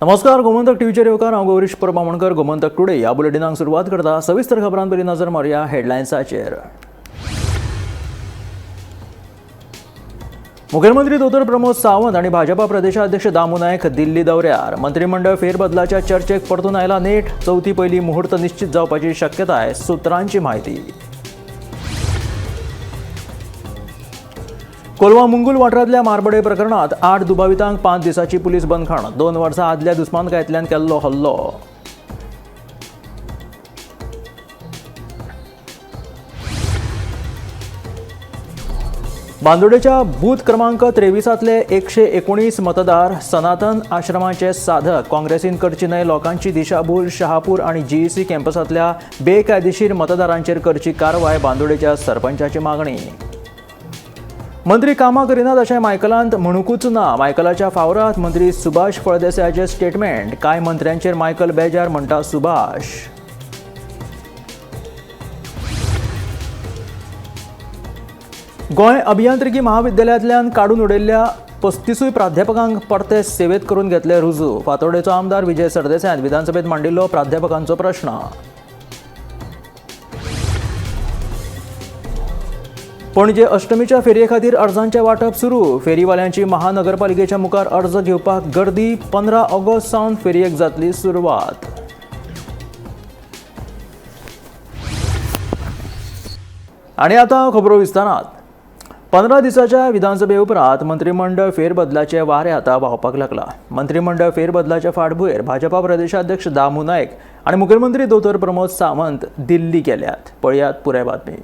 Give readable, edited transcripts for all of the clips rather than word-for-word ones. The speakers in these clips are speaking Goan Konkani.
नमस्कार, गोमंतक टीव्हीचेर येवकार. हांव गौरीश परब आमोणकर. गोमंतक टुडे ह्या बुलेटिनाक सुरवात करता. सविस्तर खबरां पयलीं नजर मारुया हेडलायन्साचेर. मुखेलमंत्री दोतोर प्रमोद सावंत आनी भाजपा प्रदेशाध्यक्ष दामू नायक दिल्ली दौऱ्यार. मंत्रिमंडळ फेरबदलाच्या चर्चेक परतून आयला नेट. चवथी पयली मुहूर्त निश्चित जावपाची शक्यताय, सुत्रांची म्हायती. कोलवा मुंगूल वाठारांतल्या मारबडे प्रकरणात 8 दुबावितांक 5 दिसांची पुलीस बंदखण. 2 वर्सां आदल्या दुस्मानकायेंतल्यान केल्लो हल्लो. बांदोडेच्या बूथ क्रमांक 23तले 119 मतदार सनातन आश्रमाचे साधक. काँग्रेसीन करची न्हय लोकांची दिशाभूल. शहापूर आनी जीईसी कॅम्पसांतल्या बेकायदेशीर मतदारांचेर करची कारवाय, बांदोडेच्या सरपंचाची मागणी. मंत्री कामां करिनात अशें मायकलांत म्हणुकूच ना. मायकलाच्या फावरात मंत्री सुभाष फळदेसायाचें स्टेटमेंट. कांय मंत्र्यांचेर मायकल बेजार म्हणटा सुभाष. गोंय अभियांत्रिकी महाविद्यालयांतल्यान काडून उडयल्ल्या 35 प्राध्यापकांक परते सेवेत करून घेतले रुजू. फातोर्डेचो आमदार विजय सरदेसायान विधानसभेत मांडिल्लो प्राध्यापकांचो प्रश्न. पणजे अष्टमीच्या फेरये खातीर अर्जांचें वांटप सुरू. फेरीवाल्यांची महानगरपालिकेच्या मुखार अर्ज घेवपाक गर्दी. 15 ऑगस्ट सावन फेरयेक जातली सुरवात. आनी आतां खबरो विस्तारात. 15 दिसाच्या विधानसभे उपरांत मंत्रिमंडळ फेरबदलाचे वारें आतां व्हांवपाक लागला. मंत्रिमंडळ फेरबदलाचे फाटभुंयेर भाजपा प्रदेशाध्यक्ष दामू नायक आनी मुखेलमंत्री दोतोर प्रमोद सावंत दिल्ली गेल्यात. पळयात पुराय बातमी.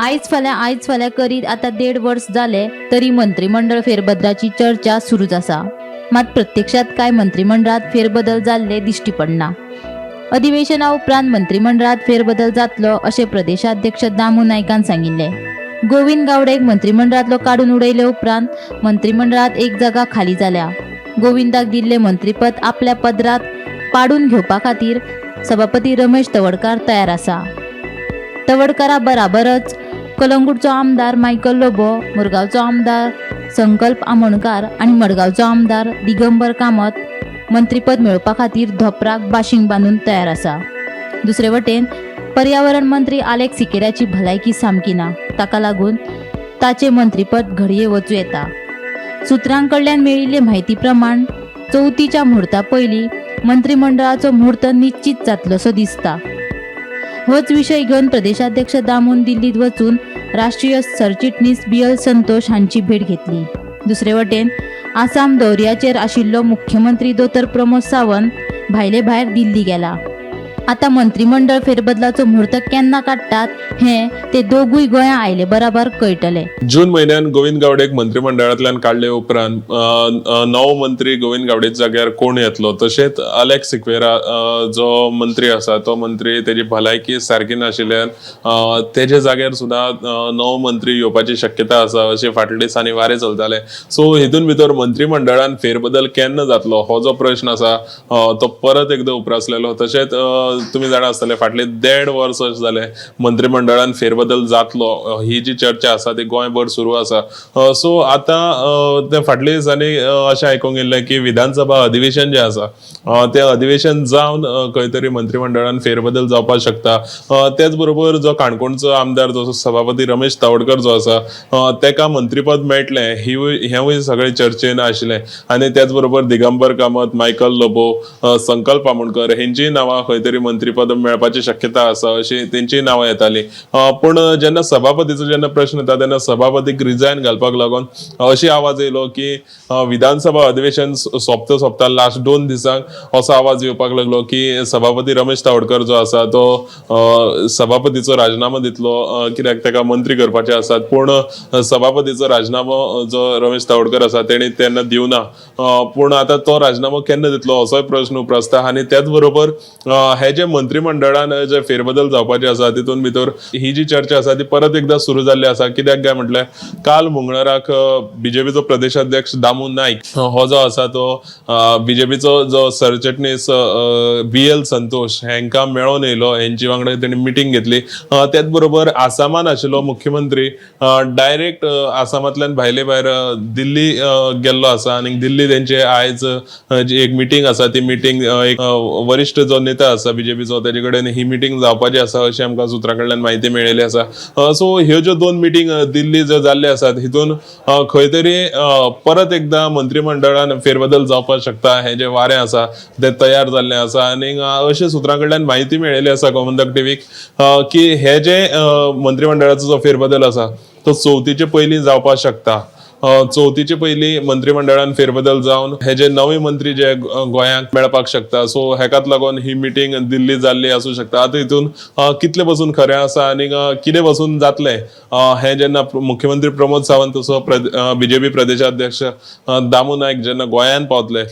आयज फाल्यां आयज फाल्यां करीत आतां 1.5 वर्स जाले तरी मंत्रिमंडळ फेरबदलाची चर्चा सुरूच आसा. मात प्रत्यक्षात कांय मंत्रिमंडळात फेरबदल जाल्ले दिश्टी पडना. अधिवेशना उपरांत मंत्रिमंडळात फेरबदल जातलो अशें प्रदेशाध्यक्ष दामू नायकान सांगिल्लें. गोविंद गावडेक मंत्रिमंडळांतलो काडून उडयले उपरांत मंत्रिमंडळात एक जागा खाली जाल्या. गोविंदाक दिल्लें मंत्रीपद आपल्या पदरात पाडून घेवपा खातीर सभापती रमेश तवडकार तयार आसा. तवडकारा बराबरच कलंगूटचो आमदार मायकल लोबो, मुरगांवचो आमदार संकल्प आमोणकार आनी मडगांवचो आमदार दिगंबर कामत मंत्रीपद मेळोवपा खातीर धोपराक बाशींग बांदून तयार आसा. दुसरे वटेन पर्यावरण मंत्री आलेक्स सिकेराची भलायकी सामकी ना. ताका लागून ताचें मंत्रीपद घडये वचूं येता. सुत्रां कडल्यान मेळिल्ले म्हायती प्रमाण चवथीच्या म्हुर्ता पयलीं मंत्रिमंडळाचो म्हुर्त निश्चीत जातलोसो दिसता. होच विशय घेवन प्रदेशाध्यक्ष दामून दिल्लीत वचून राष्ट्रीय सरचिटणीस बी.एल. संतोष हांची भेट घेतली. दुसरे वटेन आसाम दौऱ्याचेर आशिल्लो मुख्यमंत्री दोतोर प्रमोद सावंत भायले भायर दिल्ली गेला. आतां मंत्रिमंडळ फेरबदलाचो म्हुर्त केन्ना काडटात हें ते दोगूय गोंया आयले बराबर कळटले. जून म्हयन्यान गोविंद गावडेक मंत्रिमंडळांतल्यान काडले उपरांत नवो मंत्री गोविंद गावडेच्या जाग्यार कोण येतलो, तशेंच अलेक्स सिक्वेरा जो मंत्री आसा तो मंत्री तेजी भलायकी सारकी नाशिल्ल्यान तेजे जाग्यार सुद्दां नवो मंत्री येवपाची शक्यता आसा अशें फाटल्या दिसांनी वारें चलतालें. सो हितून भितर मंत्रिमंडळान फेरबदल केन्ना जातलो हो जो प्रश्न आसा तो परत एकदां उप्रासलेलो. तशेंच तुमी जाणा आसतले फाटले 1.5 वर्स अशें जालें मंत्रिमंडळान फेरबदल जातलो ही जी चर्चा आसा ती गोंयभर सुरू आसा. सो आतां ते फाटल्या दिसांनी अशें आयकूंक येयल्लें की विधानसभा अधिवेशन जें आसा तें अधिवेशन जावन खंय तरी मंत्रिमंडळान फेरबदल जावपाक शकता. तेच बरोबर जो काणकोणचो आमदार जो सभापती रमेश तावडकर जो आसा तेका मंत्रीपद मेळटलें हेंवूय सगळें चर्चेन आशिल्लें. आनी त्याच बरोबर दिगंबर कामत, मायकल लोबो, संकल्प आमोणकर हेंचीय नांवां खंय तरी मंत्रीपद मेळपाची शक्यता आसा अशी तेंचीय नांवां येतालीं. पूण जेन्ना सभापतीचो जेन्ना प्रश्न येता तेन्ना सभापतीक रिजायन घालपाक लागून अशी आवाज येयलो की विधानसभा अधिवेशन सोंपता सोंपता लास्ट 2 दिसांक असो आवाज येवपाक लागलो की सभापती रमेश तावडकर जो आसा तो सभापतीचो राजिनामो दितलो कित्याक ताका मंत्री करपाचे आसात. पूण सभापतीचो राजिनामो जो रमेश तावडकर आसा तेणी तेन्ना दिवना. पूण आतां तो राजिनामो केन्ना दितलो असोय प्रश्न उप्रासता. आनी त्याच बरोबर हे जे मंत्रिमंडळान जे फेरबदल जावपाचे आसा तितून भितर ही जी चर्चा आसा ती परत एकदा सुरू जाल्ली आसा. कित्याक काय म्हटल्यार काल मंगळाराक बीजेपीचो प्रदेशाध्यक्ष दामू नायक हो जो आसा तो बीजेपीचो जो सरचिटणीस BL Santosh हांकां मेळोन येयलो, हेंची वांगडा तेणी मिटींग घेतली. त्याच बरोबर आसामान आशिल्लो मुख्यमंत्री डायरेक्ट आसामांतल्यान भायले भायर दिल्ली गेल्लो आसा आनी दिल्ली तेंचे आयज जी एक मिटींग आसा ती मिटींग एक वरिश्ठ जो नेता आसा बीजेपीचो तेजे कडेन ही मिटींग जावपाची आसा अशी आमकां सुत्रां कडल्यान म्हायती मेळिल्ली आसा. सो ह्यो ज्यो दोन मिटींग दिल्ली ज्यो जाल्ल्यो आसात हितून खंय तरी परत एकदा मंत्रिमंडळान फेरबदल जावपाक शकता हें जें वारें आसा तें तयार जाल्लें आसा. आनी अशें सुत्रां कडल्यान म्हायती मेळिल्ली आसा गोमंतक टीव्हीक की हे जे मंत्रिमंडळाचो जो फेरबदल आसा तो चवथीचे पयलीं जावपाक शकता. चवथीचे पयलीं मंत्रिमंडळान फेरबदल जावन हे जे नवे मंत्री जे गोंयांक मेळपाक शकता. सो हेकाच लागून ही मिटींग दिल्ली जाल्ली आसूं शकता. आतां हितून कितले पसून खरें आसा आनी कितें पसून जातलें हें जेन्ना मुख्यमंत्री प्रमोद सावंत तसो बीजेपी प्रदेशाध्यक्ष दामू नायक जेन्ना गोंयांत पावतले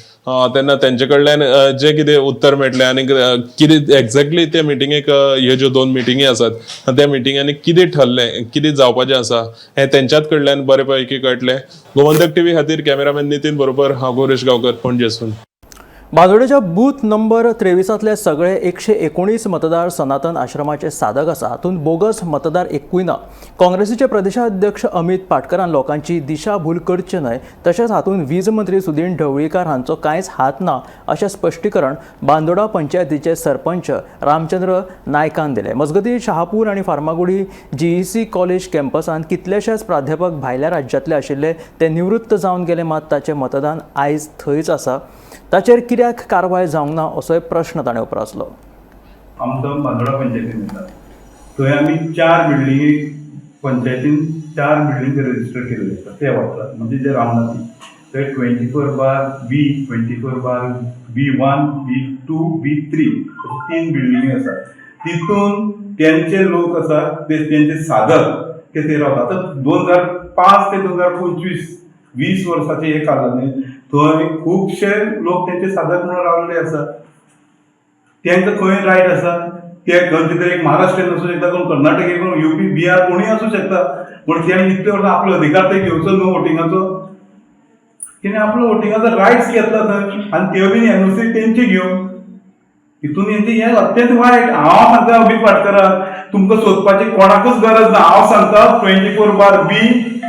तेन्ना तेंचे कडल्यान जें कितें उत्तर मेळटलें आनी कितें एक्झॅक्टली त्या मिटिंगेक ह्यो ज्यो दोन मिटिंगी आसात त्या मिटिंगांनी कितें ठरलें, कितें जावपाचें आसा हें तेंच्याच कडल्यान बरे पैकी कळटलें. गोमंतक टीव्ही खातीर कॅमेरामॅन नितीन बरोबर हांव गौरेश गांवकर, पणजेसून. बांदोडेच्या बूथ नंबर 23तांतले सगळे 119 मतदार सनातन आश्रमाचे साधक आसा. हातूंत बोगस मतदार एकूय ना. काँग्रेसीचे प्रदेशाध्यक्ष अमित पाटकरान लोकांची दिशाभूल करचे न्हय, तशेंच हातूंत वीज मंत्री सुदीन ढवळीकार हांचो कांयच हात ना अशें स्पश्टीकरण बांदोडा पंचायतीचे सरपंच रामचंद्र नायकान दिलें. मजगतीं, शहापूर आनी फार्मागुडी जीईसी कॉलेज कॅम्पसांत कितलेशेच प्राध्यापक भायल्या राज्यांतले आशिल्ले, ते निवृत्त जावन गेले, मात ताचें मतदान आयज थंयच आसा. ताचेर कित्याक कारवाय जावंक ना असोय प्रश्न ताणें उप्रासलो. आमकां बांदोडा पंचायतीन येता थंय आमी चार बिल्डिंगी, पंचायतीन चार बिल्डींग रजिस्टर केल्ले आसा ते वर्सा, म्हणजे जे रामनाथी थंय 24/B, 24/B1, B2, B3 अशे तीन बिल्डिंगी आसात. तितून तेंचे लोक आसा ते तेंचे साधक ते थंय रावता. आतां 2005 ते 2025, 20 वर्साचे हे कालावधी थंय खुबशे लोक तेंचे साधक म्हणून रावल्ले आसा. तेंकां खंय रायट आसा? ते खंयचे तरी एक महाराष्ट्रीयन आसूं शकता, कोण कर्नाटकी, कोण युपी, बिहार, कोणूय आसूं शकता. पूण तेणी इतले वर्सां आपलो अधिकार ते घेवचो न्हू वोटिंगाचो. तेणी आपलो वोटिंगाचो रायट्स घेतला थंय आनी त्यो बीन एनओसी तेंची घेवन हितून हेंचे हें अत्यंत वायट. हांव सांगता अमित पाटकराक, तुमकां सोदपाची कोणाकूच गरज ना. हांव सांगता 24/B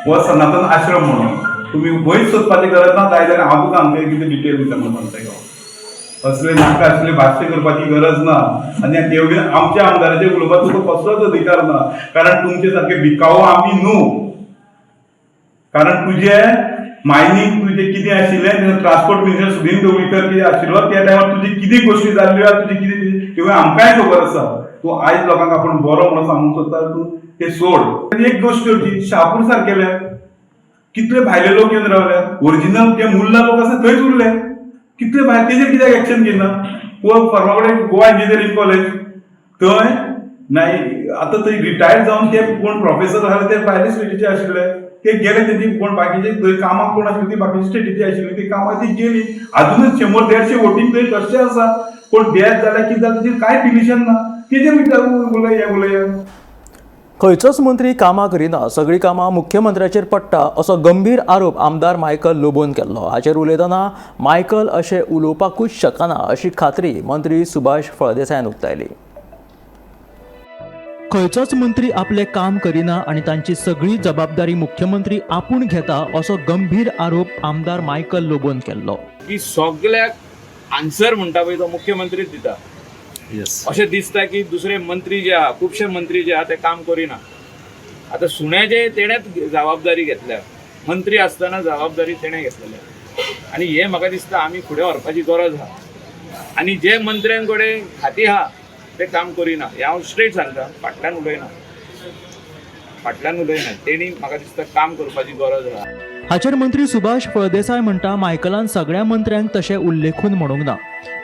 हो सनातन आश्रम म्हणून तुमी खंयच सोदपाची गरज ना. जाय जाल्यार हांव तुका आमचें कितें डिटेल दिता म्हणून सांगता. हांव असले नाका असले भाश्य करपाची गरज ना आनी ते बीन आमच्या आमदाराचेर उलोवपाक तुका कसलोच अधिकार ना, कारण तुमचे सारके भिकाऊ आमी न्हू. कारण तुजे मायनींग तुजें कितें आशिल्लें, ट्रान्सपोर्ट मिनिस्टर सुदीन ढवळीकर कितें आशिल्लो त्या टायमार तुजी कितें गोश्टी जाल्ल्यो, तुजी कितें त्यो आमकांय खबर आसा. तूं आयज लोकांक आपूण बरो म्हणून सांगूंक सोदता, तूं ते सोड. एक गोश्ट करची, शापूर सारकेले कितले भायले लोक येवन रावले, ओरिजिनल ते मुल्ला लोक आसा थंयच उरले. कितले भायर, तेजेर कित्याक एक्शन घेना? फार्मागुडी गोवा इंजिनियरींग कॉलेज थंय नाही आतां थंय रिटायर्ड जावन ते कोण प्रोफेसर आसले ते भायले स्टेटीचे आशिल्ले, ते गेले. तेंची कोण बाकीचे थंय कामाक कोण आशिल्ली ती बाकीचे स्टेटीची आशिल्ली, ती कामाक ती गेली. अजुनूच 100-150 वोटींग थंय तशें आसा. कोण डेथ जाल्यार कितें जालें तेजेर कांय डिलिशन ना. तेजेर विचार उलया उलया. खंयचोच मंत्री कामां करिना, सगळीं कामां मुख्यमंत्र्याचेर पडटा असो गंभीर आरोप आमदार मायकल लोबोन केल्लो. हाचेर उलयतना मायकल अशें उलोवपाकूच शकना अशी खात्री मंत्री सुभाष फळदेसायान उक्तायली. खंयचोच मंत्री आपलें काम करिना आनी तांची सगळी जबाबदारी मुख्यमंत्री आपूण घेता असो गंभीर आरोप आमदार मायकल लोबोन केल्लो. की सगळ्याक आन्सर म्हणटा पळय तो मुख्यमंत्रीच दिता अशें दिसता की दुसरे मंत्री जे आहा, खुबशे मंत्री जे आहा ते काम करिना. आतां सुण्याचे तेणेच जबाबदारी घेतल्या, मंत्री आसतना जबाबदारी तेणें घेतलेली आनी हें म्हाका दिसता आमी फुडें व्हरपाची गरज आहा. आनी जे मंत्र्यां कडेन खाती आहा ते काम करिना हें हांव स्ट्रेट सांगता, फाटल्यान उलयना, फाटल्यान उलयना. तेणी म्हाका दिसता काम करपाची गरज आहा. हाचेर मंत्री सुभाष फळदेसाय म्हणटा, मायकलान सगळ्या मंत्र्यांक तशें उल्लेखून म्हणूंक ना,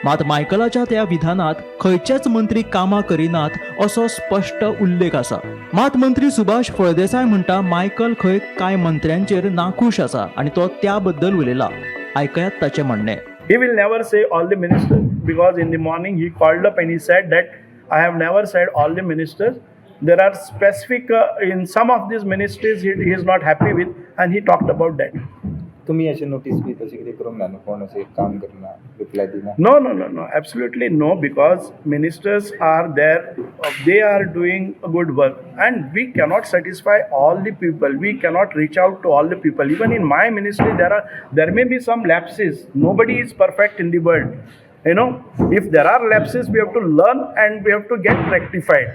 मात मायकलाच्या त्या विधानात खंयचेच मंत्री कामां करिनात असो स्पश्ट उल्लेख आसा. मात मंत्री सुभाष फळदेसाय म्हणटा, मायकल खंय कांय मंत्र्यांचेर नाखूश आसा आनी तो त्या बद्दल उलयला. आयकयात ताचें म्हणणें. He will never say all the ministers. because in the morning he called up and he said that I have never said all the ministers. There are specific in some of these ministries he is not happy with, and he talked about that. तुमी अशें नोटीस बी तशें कितें करूंक ना न्हू, कोण अशें काम करना, रिप्लाय दिना? No, absolutely no, because ministers are there, they are doing a good work, and we cannot satisfy all the people. We cannot reach out to all the people. Even in my ministry, there may be some lapses. Nobody is perfect in the world. If there are lapses, we have to learn and we have to get rectified.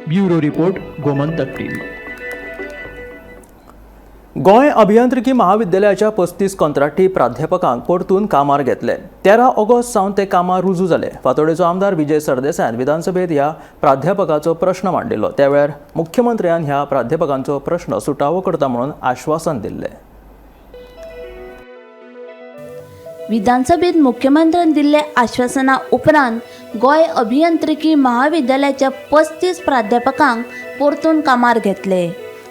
Bureau report, Gomantak TV. Goa अभियांत्रिकी महाविद्यालयाच्या 35 कंत्राटी प्राध्यापकांक परतून कामार घेतले. 13 ऑगस्ट सावन ते कामार रुजू जाले. फातोडेचो आमदार विजय सरदेसायान विधानसभेत ह्या प्राध्यापकाचो प्रश्न मांडिल्लो. त्या वेळार मुख्यमंत्र्यान ह्या प्राध्यापकांचो प्रश्न सुटावो करता म्हणून आश्वासन दिल्लें. विधानसभेत मुख्यमंत्र्यान दिल्ल्या आश्वासना उपरांत गोंय अभियांत्रिकी महाविद्यालयाच्या 35 प्राध्यापकांक परतून कामार घेतले.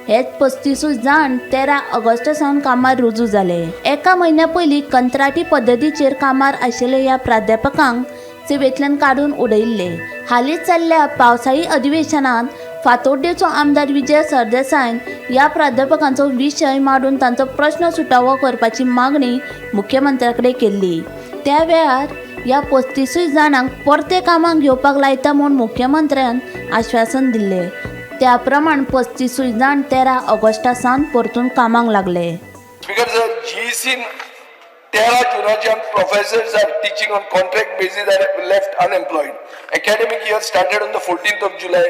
हेच 35 जाण 13 ऑगस्ट सावन कामार रुजू जाले. एका म्हयन्या पयलीं कंत्राटी पद्दतीचेर कामार आशिल्ले ह्या प्राध्यापकांक सेवेंतल्यान काडून उडयिल्ले. हालींच जाल्ल्या पावसाळी अधिवेशनांत फातोड्डेचो आमदार विजय सरदेसायन ह्या प्राध्यापकांचो विशय मांडून तांचो प्रश्न सुटावो करपाची मागणी मुख्यमंत्र्या कडेन केल्ली. त्या वेळार ह्या 35 जाणांक परते कामाक घेवपाक लायता म्हूण मुख्यमंत्र्यान आश्वासन दिल्लें. त्या प्रमाण 35 जाण 13 ऑगस्टा सावन परतून कामाक लागले. Speaker sir, GEC 13 जुनाच्यान professors are teaching on contract basis are left unemployed. Academic year started on the 14th of July.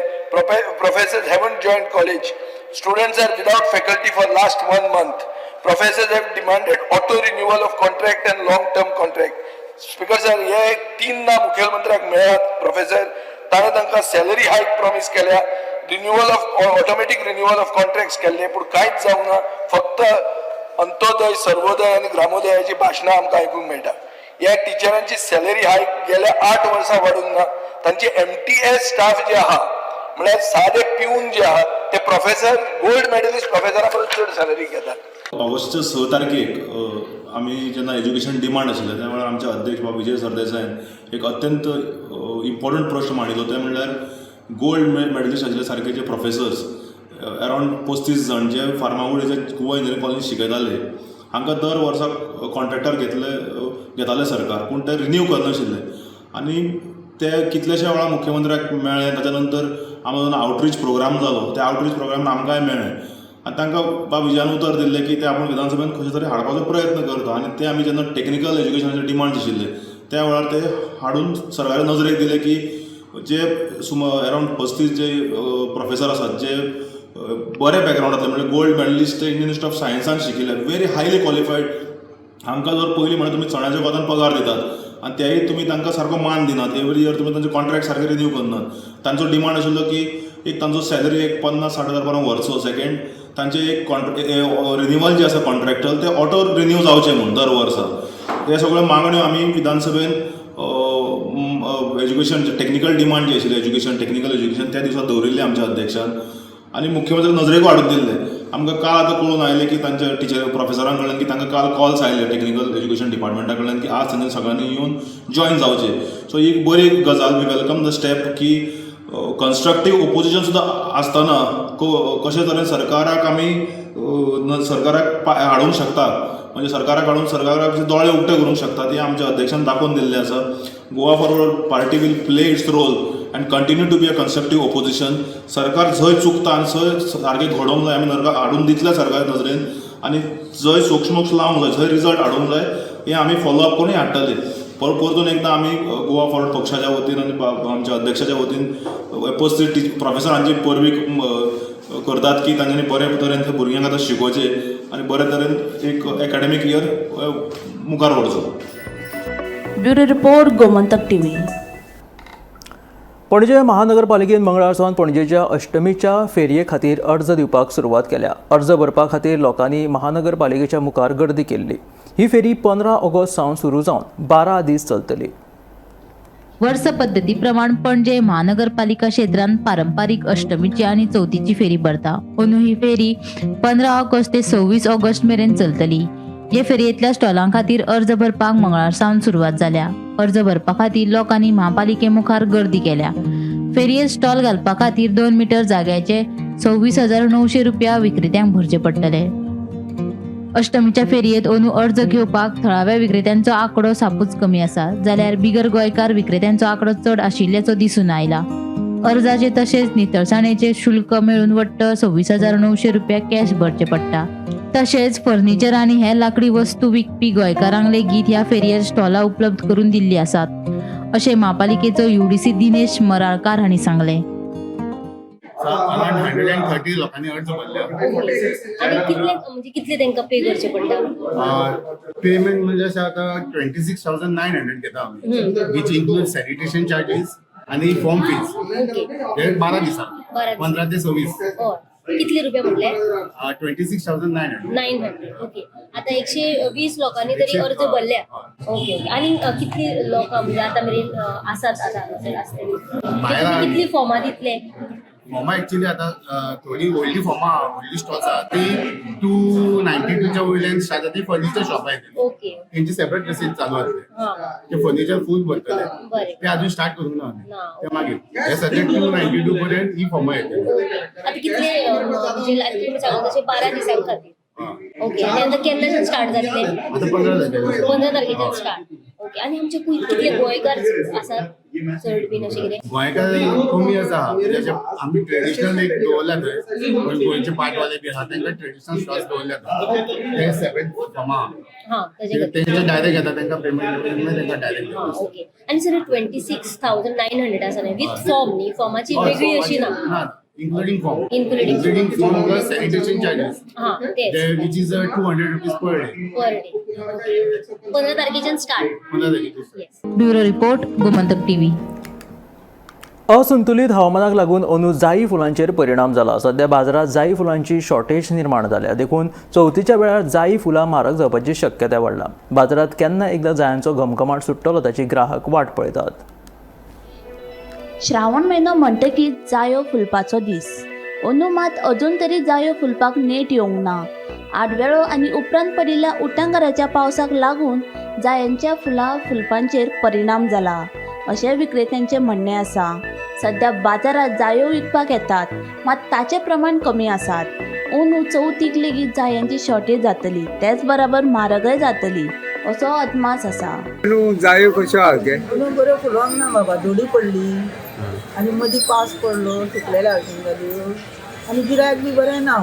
Professors haven't joined college. Students are without faculty for last one month. Professors have demanded auto renewal of contract and long term contract. Speaker sir, हे तीनदा मुखेलमंत्र्याक मेळ्ळात प्रोफेसर. ताणें तांकां सॅलरी हायक प्रॉमीस केल्या, renewal of automatic renewal of contracts केल्ले, पूण कांयच जावंक ना. फक्त अंत्योदय, सर्वोदय आनी ग्रामोदयाची भाशणां आमकां आयकूंक मेळटा. ह्या टिचरांची सॅलरी हायक गेल्या 8 वर्सां वाडूंक ना. तांचे एमटीएस स्टाफ जे आहा, म्हळ्यार सादे पिवन जे आहा, ते प्रोफेसर गोल्ड मेडलिस्ट प्रोफेसरा परस चड सॅलरी घेतात. ऑगस्टच्या 6 तारखेक आमी जेन्ना एज्युकेशन डिमांड आशिल्लें त्या वेळार आमचे अध्यक्ष बाब विजय सरदेसायन एक अत्यंत इम्पॉर्टंट प्रश्न मांडिल्लो. ते म्हणल्यार गोल्ड मेडलिस्ट आशिल्ले सारके जे प्रोफेसर्स अरावंड 35 जाण जे फार्मागुडीच्या गोवा इंजिनियरींग कॉलेजीन शिकयताले, हांकां दर वर्सा कॉन्ट्रॅक्टार घेताले सरकार, पूण ते रिन्यू करनाशिल्ले. आनी ते कितलेशे वेळा मुख्यमंत्र्याक मेळ्ळे. ताच्या नंतर आमचो जेन्ना आवटरीच प्रोग्राम जालो, त्या आवटरीच प्रोग्रामान आमकांय मेळ्ळें आनी तांकां बाब विजयान उतर दिल्लें की ते आपूण विधानसभेन खंयच्या तरी हाडपाचो प्रयत्न करता. आनी ते आमी जेन्ना टॅक्निकल एज्युकेशनाचे डिमांड्स आशिल्ले त्या वेळार ते हाडून सरकारा नजरेक दिले की जे सुमार अरावंड 35 जे प्रोफेसर आसात, जे बरे बॅकग्रावंडांतले, म्हणजे gold medalist Indian Institute of सायन्सान शिकिल्ले, व्हेरी हायली क्वॉलिफायड, हांकां जर पयलीं म्हणल्यार तुमी चण्याच्या कोतान पगार दितात आनी तेय तुमी तांकां सारको मान दिनात, एवरी इयर तुमी तांचे कॉन्ट्रॅक्ट सारके रिन्यू करनात. तांचो डिमांड आशिल्लो की एक तांचो सॅलरी एक 50-60 हजार पर्यंत व्हरचो. सेकंड, तांचे एक रिन्युअल जे आसा कॉन्ट्रॅक्चुअल, ते ऑटो रिन्यू जावचें म्हूण दर वर्सा. हे सगळ्यो मागण्यो आमी विधानसभेन एज्युकेशन टॅक्निकल डिमांड जी आशिल्ली, एज्युकेशन, टॅक्निकल एज्युकेशन, त्या दिसा दवरिल्ले आमच्या अध्यक्षान आनी मुख्यमंत्री नजरेक हाडून दिल्ले. आमकां काल आतां कळून आयलें की तांच्या टिचर प्रोफेसरां कडल्यान की तांकां काल कॉल्स आयले टॅक्निकल एज्युकेशन डिपार्टमेंटा कडल्यान की आज तांच्या सगळ्यांनी येवन जॉयन जावचें. सो ही एक बरी गजाल. We welcome the step की कन्स्ट्रक्टीव ओपोजिशन सुद्दां आसतना कशे तरेन सरकाराक आमी सरकाराक हाडूंक शकता, म्हणजे सरकाराक हाडून सरकाराक दोळे उक्ते करूंक शकता, ती आमच्या अध्यक्षान दाखोवन दिल्लें आसा. Goa Forward Party will play its role and continue to be a constructive opposition. सरकार जंय चुकता आनी जंय सारकें घडोवंक जाय, आमी नरका हाडून दितले सरकार नजरेन आनी जंय सोक्षमोक्ष लावंक जाय, जंय रिजल्ट हाडूंक जाय, हें आमी फॉलो अप करून हाडटले. परतून एकदां आमी गोवा फॉरवर्ड पक्षाच्या वतीन आनी आमच्या अध्यक्षाच्या वतीन 35 प्रोफेसरांची परबी करतात की तांच्यांनी बरे तरेन ते भुरग्यांक आतां शिकोवचें आनी बरे तरेन एक एकाडेमीक इयर मुखार व्हरचो. Bureau report, Gomantak TV. Panaji महानगरपालिकेन मंगळार सावन पणजेच्या अष्टमीच्या फेरये खातीर अर्ज दिवपाक सुरवात केल्या. अर्ज भरपा खातीर लोकांनी महानगरपालिकेच्या मुखार गर्दी केल्ली. ही फेरी 15 ऑगस्ट सावन सुरू जावन 12 दीस चलतली. वर्स पद्दती प्रमाण पणजे महानगरपालिका क्षेत्रांत पारंपारीक अष्टमीची आनी चवथीची फेरी भरता. अंदू ही फेरी 15 ऑगस्ट ते 26 ऑगस्ट मेरेन चलतली. हे फेरयेंतल्या स्टॉलां खातीर अर्ज भरपाक मंगळार सावन सुरवात जाल्या. अर्ज भरपा खातीर लोकांनी म्हापालिके मुखार गर्दी केल्या. फेरयेंत स्टॉल घालपा खातीर 2 मिटर जाग्याचे 26,900 रुपया विक्रेत्यांक भरचे पडटले. अष्टमीच्या फेरयेंत अंदू अर्ज घेवपाक थळाव्या विक्रेत्यांचो आंकडो सापूच कमी आसा, जाल्यार बिगर गोंयकार विक्रेत्यांचो आंकडो चड आशिल्ल्याचो दिसून आयला. अर्जाचे तशेंच नितळसाणेचे शुल्क मेळून वट्ट 26,900 रुपया कॅश भरचे पडटा. तशेंच फर्निचर आनी हेर लाकडी वस्तू विकपी गोंयकारांक लेगीत ह्या फेरयेर स्टॉलां उपलब्ध करून दिल्ली आसात, अशें म्हापालिकेचो UDC Dinesh Maralkar हांणी सांगलें. अरावंड 130 लोकांनी अर्ज भरले. आनी कितले म्हणजे कितले तांकां पे करचे पडटा? पेमेंट म्हणजे अशें आतां 26,900 घेता आमी, which include sanitation charges आनी फॉर्म फीज. हे 12 दिसां, 15 ते 26. कितले रुपया म्हटले? 26,900. 900. ओके, आतां 120 लोकांनी तरी अर्ज भरल्या. ओके ओके, आनी कितली लोकां म्हणजे आतां मेरेन आसात आतां हांगासर आसतली, कितली फॉर्मां दितले? फॉर्मां एक्चुअली आतां थोडी व्हडली फॉर्मां, व्हडली स्टॉल्स आहा ती 292च्या वयल्यान स्टार्ट जाता. ती फर्निचर शॉपां येतली, ओके, तेंची सेपरेट प्रोसीज चालू आसले. ते फर्निचर फूल भरतले, ते अजून स्टार्ट करूंक ना आमी, ते मागीर हे सद्या 292 पर्यंत ही फॉर्मां येतली. आतां कितले म्हणजे सांगता तशें 12 दिसां खातीर. ओके, आनी आतां केन्नाच्यान स्टार्ट जातले? आतां 15 तारखेर. 15 तारखेच्यान स्टार्ट. ओके, आनी आमचे कितले गोंयकार आसात चड बीन अशें कितें? गोंयकार कमी आसा, म्हणजे आमी ट्रेडिशनल एक दवरल्या थंय, पण गोंयचे पाटवाले बी आसा तांकां ट्रेडिशनल स्टॉल्स दवरल्या ते सेपरेट फॉर्मां, तेंचे डायरेक्ट येता, तांकां पेमेंट तांकां डायरेक्ट. ओके, आनी सर 26,900 आसा न्ही विथ फॉर्म न्ही? फॉर्माची वेगळी अशी ना? Including form, including form plus sanitation charges, which is 200 rupees per day. Per day. 15 तारखेच्यान start. 15 तारखेच्यान. Bureau report, Gomantak TV. असंतुलित हवामानाक लागून अंदू जायी फुलांचेर परिणाम जाला. सध्या बाजारात जायी फुलांची शॉर्टेज निर्माण जाल्या, देखून चवथीच्या वेळार जायी फुलां म्हारग जावपाची शक्यताय वाडला. बाजारात केन्ना एकदा जायांचो घमघमाट सुट्टलो ताची ग्राहक वाट पळयतात. श्रावण म्हयनो म्हणटकीच जायो फुलपाचो दीस. अंदू मात अजून तरी जायो फुलपाक नेट येवंक ना. आडवेळो आनी उपरांत पडिल्ल्या उटांगाराच्या पावसाक लागून जायांच्या फुलां फुलपांचेर परिणाम जाला, अशें विक्रेत्यांचें म्हणणें आसा. सद्या बाजारांत जायो विकपाक येतात, मात ताचें प्रमाण कमी आसात. अंदू चवथीक लेगीत जायांची शॉर्टेज जातली, तेच बराबर म्हारगय जातली असो अदमास आसा. जायो कश्यो आहा गे? बऱ्यो फुलोंक ना बाबा, दोडी पडली आनी मदीं पावस पडलो, सुकलेल्या भाशेन जाल्यो आनी गिरायक बी बरें ना.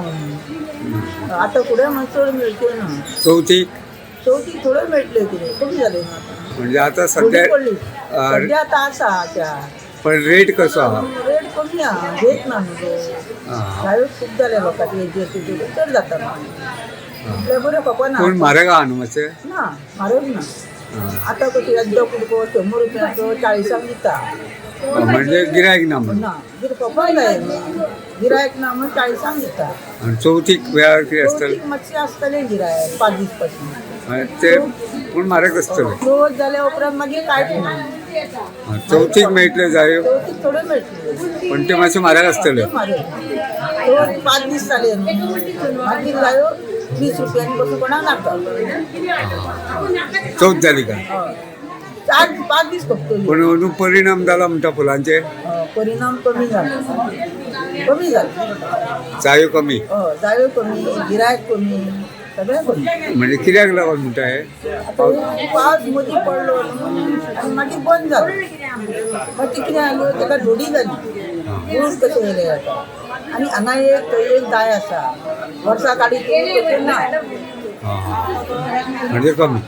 आतां फुडें मातशें चड मेळच्यो ना. चवथीक चवथीक थोड्यो मेळटल्यो, कितें कमी जाल्यो न्हू आतां. म्हणजे आतां सद्या पडली, सद्या आतां आसा चार. पण रेट कसो आहा? रेट कमी आहा, घेत ना न्हू. जायो खूब जाले लोकांचे, हेजेर तेजेर चड जाता न्हू, बऱ्यो खपना. पूण म्हारग आहा न्हू मातशें? ना, म्हारग ना. आतां कशें एकदां कुडको 100 रुपयांचो 40 दिता. म्हणजे गिरायक ना म्हणून? ना, खपन जाय गिरायक ना म्हणून 40 दिता. आनी चवथीक वेळार कितें आसतलें? मातशें आसतलें गिरायक 5 दीस पासून ते, पूण म्हारग आसतलें. चवथ जाल्या उपरांत मागीर कांयच ना. चवथीक मेळटल्यो जायो? चवथीक थोड्यो मेळटल्यो, पण त्यो मातशें म्हारग आसतल्यो. चवथ 5 दीस जाले मागीर जायो 20 रुपयांनी बसून कोणाक नाका. चवथ जाली काय? 4-5 दीस खपतली. पण अंदू परिणाम जाला म्हणटा फुलांचेर? परिणाम कमी जाला, कमी जाला. जायो कमी? जायो कमी, गिरायक कमी, सगळें कमी. म्हणजे कित्याक लागून म्हणटा हे? आतां पावस मदीं पडलो आनी मागीर बंद जालो, मागीर कितें जालें ताका जोडी जाली, ऊस कशें येयलें आतां. आनी हांगा एक थंय एक जाय आसा, वर्सा काडीत तशें ना. म्हणजे कमी.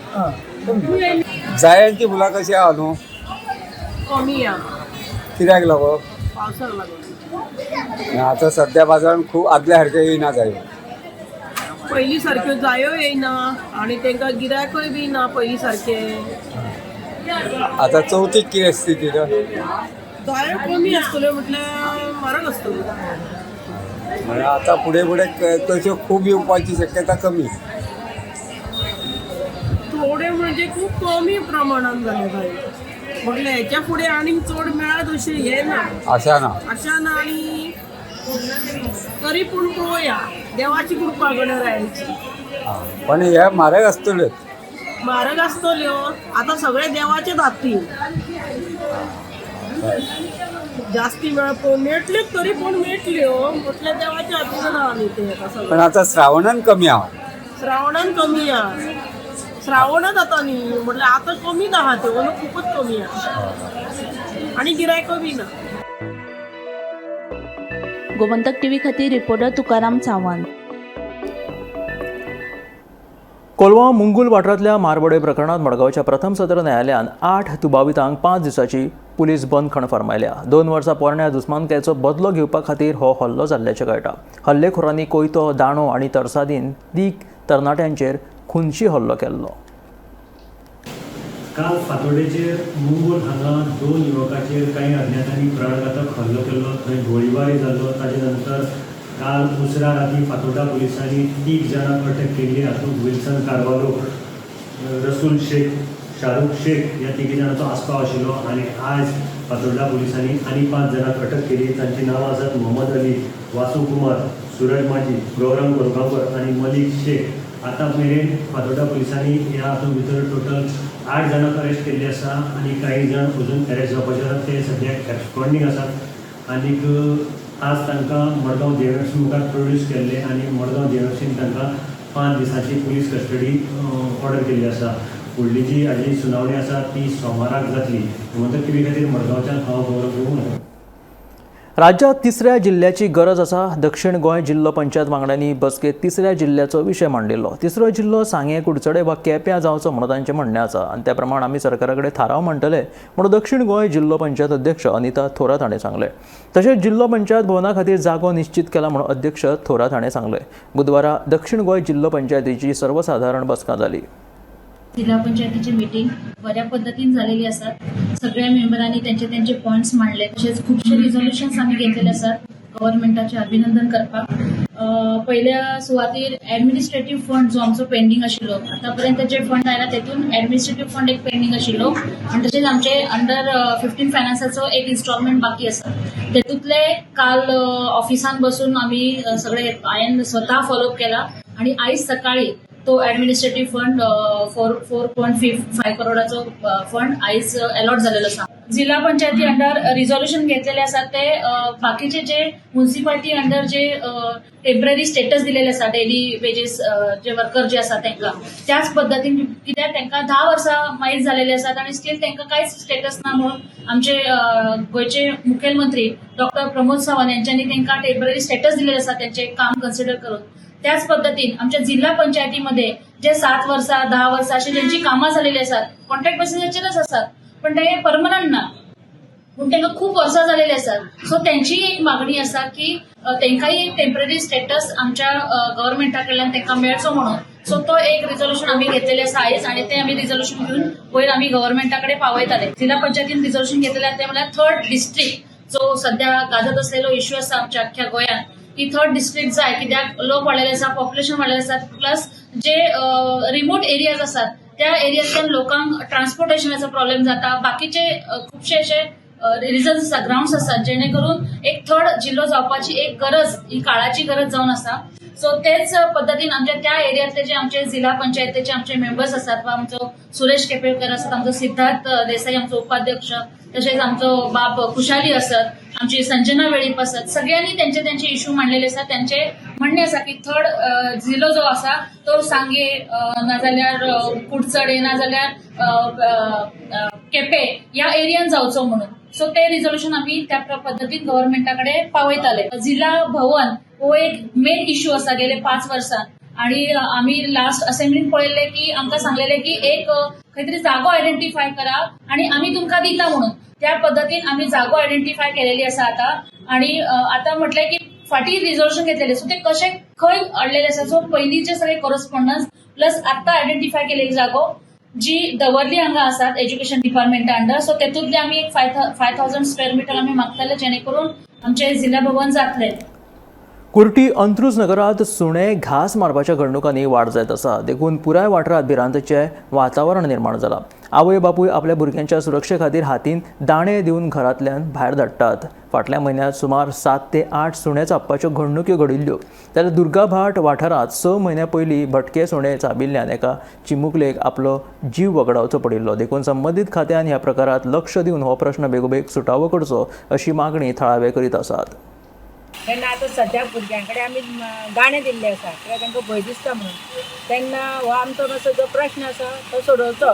जायांची फुलां कशी आहा न्हू? कमी आहा. कित्याक लागून? पावसाक लागून. आतां सद्या बाजारान खूब आदल्या सारकें येयना जायो. पयलीं सारक्यो जायो येयना आनी तांकां गिरायकूय बी ना पयलीं सारकें. आतां चवथीक कितें स्थिती? जायो कमी आसतल्यो म्हटल्यार म्हारग आसतल्यो. म्हणजे आतां फुडें फुडें तश्यो खूब येवपाची शक्यता कमी. थोड्यो म्हणजे खूब कमी प्रमाणान जाले जायो, म्हटल्यार हेच्या फुडें आनीक चड मेळत अशें हें ना, आशा ना, आशा ना. आनी तरी पूण पळोवया, देवाची कृपा गणरायाची. पण हे म्हारग आसतल्योच. म्हारग आसतल्यो. आतां सगळे देवाचेच हातीन जास्ती वेळ पळोवन मेळटल्योच, तरी पूण मेळटल्यो म्हटल्यार देवाच्या हातीन आहा न्ही ते आतां पण सगळें. आतां श्रावणान कमी आहा. श्रावणान कमी आहा, श्रावणच आतां न्ही म्हटल्यार आतां कमीच आहा त्यो, अंदू खुबूच कमी आहा आनी गिरायक बी ना. गोमंतक टीव्ही खातीर रिपोर्टर तुकाराम सावंत. कोलवा मुंगूल वाठारांतल्या मारबडय प्रकरणांत मडगांवच्या प्रथम सत्र न्यायालयान 8 दुबावितांक 5 दिसांची पुलीस बंदखण फर्मायल्या. 2 वर्सां पोरण्या दुस्मानकायेचो बदलो घेवपा खातीर हो हल्लो जाल्ल्याचें कळटा. हल्लेखोरांनी कोयतो, दांडो आनी तरसादीन 3 तरणाट्यांचेर खुनशी हल्लो केल्लो. काल फातोडेचेर मुंगूल हांगा 2 युवकाचेर कांय अज्ञातांनी प्राणघातक हल्लो केल्लो. थंय गोळीबारी जाल्लो. ताजे नंतर काल उसरा राती फातोर्डा पुलिसांनी 3 जाणांक अटक केल्ली. हातूंत विल्सन कार्वालो, रसूल शेख, शाहरुख शेख ह्या 3 जाणांचो आस्पाव आशिल्लो. आनी आयज फातोर्डा पुलिसांनी आनी 5 जाणांक अटक केली. तांची नांवां आसात मोहम्मद अली, वासू कुमार, सूरज माजी, गौरंग कोरगांवकर आनी मलिक शेख. आतां मेरेन फातोर्डा पुलिसांनी ह्या हातूंत भितर टोटल 8 जाणांक अरेस्ट केल्ले आसा आनी कांय जाण अजून अरेस्ट जावपाचे आसात, ते सद्याक एब्सकॉन्डींग आसात. आनीक आज तांकां मडगांव जेएमएफसी मुखार प्रोड्यूस केल्ले आनी मडगांव जेएमएफसीन तांकां 5 दिसांची पुलीस कस्टडी ऑर्डर केल्ली आसा. फुडली जी हाजी सुनावणी आसा ती सोमाराक जातली. गोमंतक टीव्ही खातीर मडगांवच्यान हांव गौरव प्रभू. राज्यांत तिसऱ्या जिल्ल्याची गरज आसा. दक्षिण गोंय जिल्लो पंचायत वांगड्यांनी बसकेंत तिसऱ्या जिल्ल्याचो विशय मांडिल्लो. तिसरो जिल्लो सांगें, कुडचडे वा केप्यां जावचो म्हणून तांचें म्हणणें आसा आनी त्या प्रमाण आमी सरकारा कडेन थाराव मांडटले म्हणून दक्षिण गोंय जिल्लो पंचायत अध्यक्ष अनिता थोरात हाणें सांगलें. तशेंच जिल्लो पंचायत भवना खातीर जागो निश्चीत केला म्हणून अध्यक्ष थोरात हाणें सांगलें. बुधवारा दक्षिण गोंय जिल्लो पंचायतीची सर्वसाधारण बसका जाली. जिल्हा पंचायतीची मीटिंग बऱ्या पद्दतीन झालेली आसात. सगळ्या मेंबरांनी त्यांचे त्यांचे पॉयंट्स मांडले. तशेंच खुबशे रिझोल्युशन्स आमी घेतलेले आसात गव्हर्मेंटाचे अभिनंदन करपाक. पयल्या सुवातीर ऍडमिनिस्ट्रेटिव्ह फंड जो आमचो पेंडींग आशिल्लो, आतापर्यंत जे फंड आयला तेतून ऍडमिनिस्ट्रेटिव्ह फंड एक पेंडींग आशिल्लो आनी तशेंच आमचे अंडर 15 फायनान्साचो एक इन्स्टॉलमेंट बाकी आसा. तेतूंतले काल ऑफिसान बसून आमी सगळे हांवें स्वता फॉलोअप केला आनी आयज सकाळी तो ऍडमिनिस्ट्रेटिव्ह फंड 4.5 करोडाचो फंड आयज अलॉट जालेलो आसा. जिल्हा पंचायती अंडर रिझोल्युशन घेतलेले आसा ते बाकीचे जे म्युन्सिपाल्टी अंडर जे टेम्पररी स्टेटस दिलेले आसा डेली वेजेस जे वर्कर जे आसा तांकां त्याच पद्दतीन, कित्याक तांकां 10 वर्सां मायज जालेले आसात आनी स्टील तांकां कांयच स्टेटस ना म्हणून आमचे गोंयचे मुखेलमंत्री डॉक्टर प्रमोद सावंत यांच्यांनी तांकां टेम्पररी स्टेटस दिलेले आसा त्यांचे काम कन्सिडर करून. त्याच पद्दतीन आमच्या जिल्हा पंचायतीमध्ये जे 7 वर्सां 10 वर्सां अशी ज्यांची कामां झालेली आसात कॉन्ट्रॅक्ट बेसिसाचेरच आसात पण ते परमनंट ना, पूण तांकां खूब वर्सां झालेली आसात. सो त्यांची एक मागणी आसा की तांकांय एक टेम्पररी स्टेटस आमच्या गव्हर्मेंटा कडल्यान तांकां मेळचो म्हणून. सो तो एक रिझोल्युशन आमी घेतलेले आसा आयज आनी ते आमी रिझोल्युशन घेवन वयर आमी गव्हर्मेंटा कडेन पावयताले. जिल्हा पंचायतीन रिझोल्युशन घेतलेले ते म्हळ्यार थर्ड डिस्ट्रिक्ट जो सध्या गाजत असलेलो इश्यू आसा आमच्या अख्ख्या गोंयांत, की थर्ड डिस्ट्रिक्ट जाय कित्याक लोक वाडलेले आसा, पॉप्युलेशन वाडलेले आसा, प्लस जे रिमोट एरियाज आसात त्या एरियांतल्यान लोकांक ट्रान्सपोर्टेशनाचो प्रॉब्लेम जाता, बाकीचे खुबशे अशे रिजन्स आसा, ग्राउंड्स आसात जेणे करून एक थर्ड जिल्लो जावपाची एक गरज, ही काळाची गरज जावन आसा. सो तेच पद्दतीन आमच्या त्या एरियांतले जे आमचे जिल्हा पंचायतीचे आमचे मेंबर्स आसात वा आमचो सुरेश केपेकर आसात, आमचो सिद्धार्थ देसाई आमचो उपाध्यक्ष, तशेंच आमचो बाब खुशाली आसत, आमची संजना वेळीप आसत, सगळ्यांनी त्यांचे त्यांचे इश्यू मांडलेले आसात. त्यांचे म्हणणे आसा की थर्ड जिल्लो जो आसा तो सांगे नाजाल्यार कुडचडे नाजाल्यार केपे ह्या एरियान जावचो म्हणून. सो ते रिझोल्युशन आमी त्या पद्दतीन गव्हर्मेंटा कडेन पावयताले. जिल्हा भवन हो एक मेन इश्यू आसा गेले 5 वर्सां आणि आमी लास्ट असेंब्लीन पळयल्ले की आमकां सांगलेले की एक खंय तरी जागो आयडेंटिफाय करा आणि आमी तुमकां दिता म्हणून. त्या पद्दतीन आमी जागो आयडेंटिफाय केलेली आसा आतां आणि आतां म्हटलें की फाटीं रिझोल्युशन घेतलेले सो ते कशे खंय अडलेले आसा. सो पयलींचे सगळे कोरस्पॉन्डन्स प्लस आतां आयडेंटिफाय केलेली जागो जी दवर्ली हांगा आसात एज्युकेशन डिपार्टमेंटा अंडर, सो तेतूंतले आमी एक 5,000 स्क्वेअर मिटर आमी मागताले जेणे करून आमचे जिल्हा भवन जातले. कुर्टी अंत्रुज नगरात सुणे घास मारपाच्या घडणुकांनी वाड जायत आसा, देखून पुराय वाठारांत भिरांतेचें वातावरण निर्माण जालां. आवय बापूय आपल्या भुरग्यांच्या सुरक्षे खातीर हातीन दाणे दिवन घरांतल्यान भायर धाडटात. फाटल्या म्हयन्यांत सुमार 7 ते 8 सुणे चाबपाच्यो घडणुक्यो घडिल्ल्यो. जाल्यार दुर्गाभाट वाठारांत 6 म्हयन्यां पयलीं भटके सुणे चाबिल्ल्यान एका चिमुकलेक आपलो जीव वगडावचो पडिल्लो. देखून संबंदीत खात्यान ह्या प्रकारात लक्ष दिवन हो प्रश्न बेगोबेग सुटावो करचो अशी मागणी थळावे करीत आसात. तेन्ना आतां सद्या भुरग्यां कडेन आमी दाणे दिल्ले आसा कित्याक तांकां भंय दिसता म्हणून. तेन्ना हो आमचो मातसो जो प्रश्न आसा तो सोडोवचो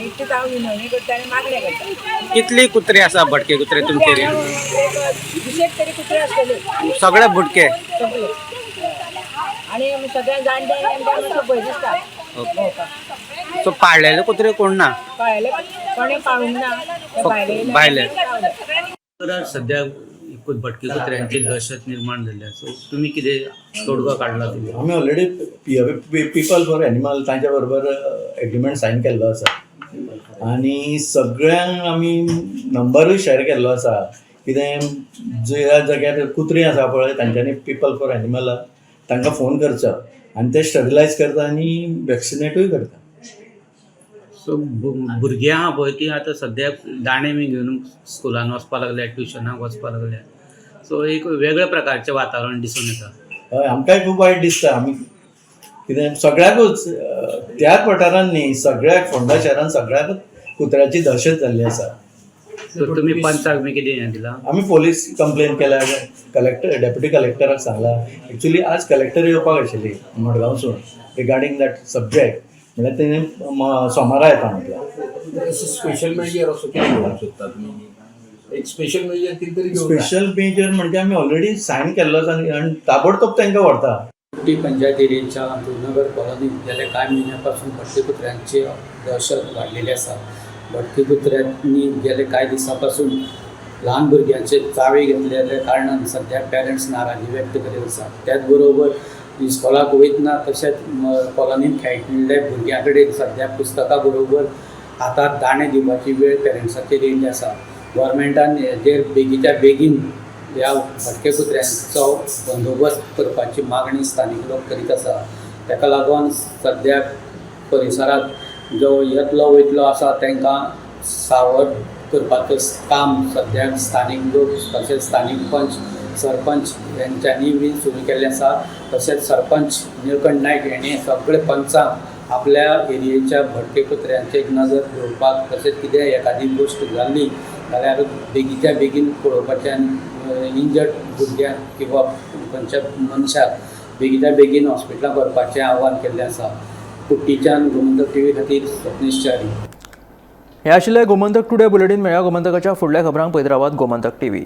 इतलीच हांव विनवणी करता आनी मागणें करता. कितली कुत्रे आसा भटके कुत्रे तुमचे? 20 तरी कुत्रे आसतले. सगळे भुटके? सगळे. आनी सगळ्या जाणट्यांक तांकां मातसो भंय दिसता. सो पाळलेले कुत्रे कोण ना? पाळलेले कोणें पाळूंक ना, भायले. सध्या भटके कुत्र्यांची दहशत निर्माण जाल्ली आसा, तुमी कितें तोडगो काडला? तुमी आमी ऑलरेडी पीपल फॉर एनिमल तांच्या बरोबर एग्रीमेंट सायन केल्लो आसा आनी सगळ्यांक आमी नंबरूय शेअर केल्लो आसा. कितें ज्या जाग्यार कुत्री आसा पळय तांच्यांनी पीपल फॉर एनिमल तांकां फोन करचो आनी ते स्टरिलायज करता आनी वॅक्सिनेटूय करता. सो भुरगीं आहा पळय ती आतां सद्याक दाणे बी घेवन स्कुलान वचपाक लागल्या, ट्युशनाक वचपाक लागल्या. सो एक वेगळ्या प्रकारचें वातावरण दिसून येता. हय, आमकांय खूब वायट दिसता. आमी कितें सगळ्याकूच त्याच वाठारांत न्ही, सगळ्याक फोंडा शहरान सगळ्याकूच कुत्र्याची दहशत जाल्ली आसा. सो तुमी पंचाक बी कितें हें दिलां? आमी पोलीस कंप्लेन केल्या, कलेक्टर डेप्युटी कलेक्टराक सांगलां. एक्चुली आज कलेक्टर येवपाक आशिल्ली मडगांवसून रिगार्डींग that subject, म्हणल्यार तेणी सोमारा येता म्हटल्यार. स्पेशल मेजर असो कितें घेवंक सोदता तुमी? एक स्पेशल मेजर कितें तरी स्पेशल मेजर म्हणजे आमी ऑलरेडी सायन केल्लो आसा आनी ताबडतोब तांकां व्हरता. कुर्टी पंचायत एरियेच्या अंत्रुजनगर कॉलनीत गेल्या कांय म्हयन्यापासून भटके कुत्र्यांची दहशत वाडलेली आसा. भटके कुत्र्यांनी गेले कांय दिसांपासून ल्हान भुरग्यांचे चावे घेतलेल्या कारणान सद्या पेरंट्स नाराजी व्यक्त करीत आसा. त्याच बरोबर इस्कॉलाक वयतना तशेंच कॉलनीत खेळटिल्ल्या भुरग्यां कडेन सद्या पुस्तकां बरोबर हातांत दाणे दिवपाची वेळ पेरंट्साचेर येयल्ली आसा. गव्हर्मेंटान हेजेर बेगीच्या बेगीन ह्या भटके कुत्र्यांचो बंदोबस्त करपाची मागणी स्थानीक लोक करीत आसा. ताका लागून सद्या परिसरांत जो येतलो वयतलो आसा तांकां सावध करपाचें काम सद्या स्थानीक लोक तशेंच स्थानीक पंच सरपंच यांच्यांनी बी सुरू केल्लें आसा. तशेंच सरपंच निळकंठ नायक हेणी सगळे पंचांक आपल्या एरियेच्या भटके कुत्र्यांचेर नजर दवरपाक तशेंच कितें एखादी गोश्ट जाल्ली जाल्यार बेगीच्या बेगीन पळोवपाचें आनी इंजर्ड भुरग्यांक किंवा खंयच्या मनशाक बेगीच्या बेगीन हॉस्पिटलांत व्हरपाचें आव्हान केल्लें आसा. कुर्टीच्यान गोमंतक टीव्ही खातीर स्वप्नेश च्यारी. हे आशिल्लें गोमंतक टुडे बुलेटीन. मेळ्या गोमंतकाच्या फुडल्या खबरांक पळयत रावात गोमंतक टीव्ही.